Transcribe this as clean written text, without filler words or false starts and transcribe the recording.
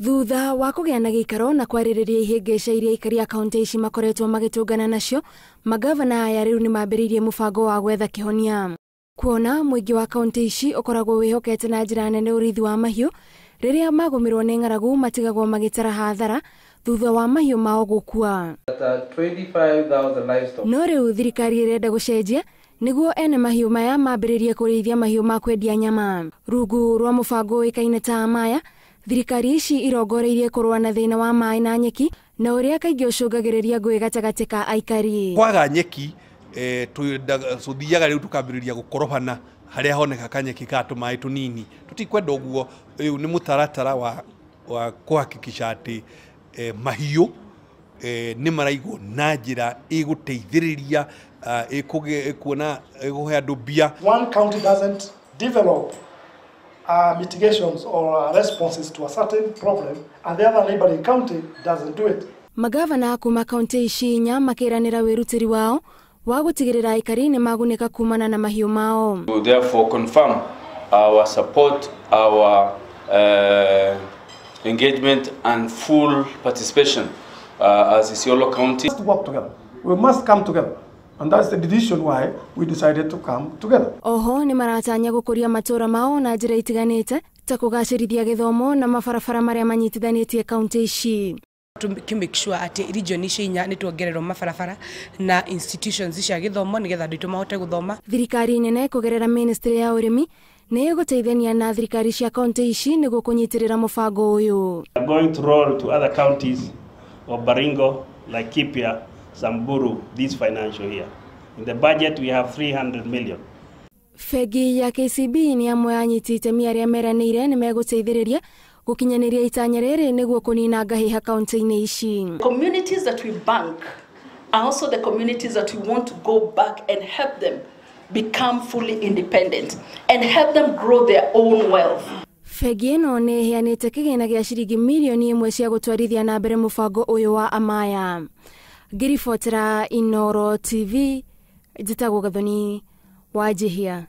Thutha wa kũgĩa na gĩikaro na kwarĩrĩria ihĩngĩca iria aikari a kaunti ici makoretwo magĩtũngana nacio, magavana aya rĩu nĩ mambĩrĩirie mũbango wa gwetha kĩhonia. Kuona mũingĩ wa kaunti ici ũkoragwo wĩhokete na njĩra nene ũrĩithi wa mahiũ, rĩrĩa magũmĩrwo nĩ ng'aragu matigagwo magĩtara hathara thutha wa mahiũ mao gũkua. No rĩu thirikari ĩrenda gũcenjia nĩguo ene mahiũ maya mambĩrĩrie kũrĩithia mahiũ ma kwendia nyama. Rungu rwa mũbango ũĩkaine ta Amaya, thirikari ici irongoreirie kũrũa na thĩna wa maĩ na nyeki na ũrĩa kaingĩ ũcũngagĩrĩria ngũĩ gatagatĩ ka aikari. Kwaga nyeki tũthiaga rĩu tũkambĩrĩria gũkorobana harĩa honeka kanyeki ka tũmaĩ tũnini. Tũtikwenda ũguo, rĩu nĩ mũtaratara wa kũhakikisha atĩ mahiũ nĩ maraigwo na njĩra ĩgũteithĩrĩria ĩkuona ĩkũhe andũ mbia. One county doesn't develop mitigations or responses to a certain problem and the other neighboring county doesn't do it. Magavana kuma kaunti ici inya makĩranĩra wĩrutĩri wao wa gũtigĩrĩra aikari nĩ magunĩka kumana na mahiũ mao. We therefore confirm our support, our engagement and full participation as Isiolo County. We must work together. We must come together. And that's the decision why we decided to come together. Oho nĩ maratanya gũkũria matũra mao na njĩra itiganĩte ta kũgacĩrithia gĩthomo na mabarabara marĩa manyitithanĩtie kaunti ici. To make sure atĩ region ici inya nĩ tuongererwo mabarabara na institutions cia gĩthomo nĩgetha andũ aitũ mahote gũthoma. Thirikari nene kũgerera ministry ya ũrĩmi nĩ ĩgũteithania na thirikari cia kaunti ici nĩguo kũnyitĩrĩra mũbango ũyũ. We are going to roll to other counties of Baringo, Laikipia, Samburu this financial year. In the budget we have 300 million. Bengi ya KCB nĩ amwe a anyiti itemi arĩa meranĩire nĩ megũteithĩrĩria gũkinyanĩria itanya rĩrĩ nĩguo kũnina ngahĩha kaunti-inĩ ici. Communities that we bank are also the communities that we want to go back and help them become fully independent and help them grow their own wealth. Bengi ĩno nĩ ĩheanĩte kĩgĩna gĩa ciringi mirioni 1 cia gũtwarithia na mbere mũbango ũyũ wa Amaya. Ngĩribotera Inooro TV, njĩtagwo Gathoni Wanjihia.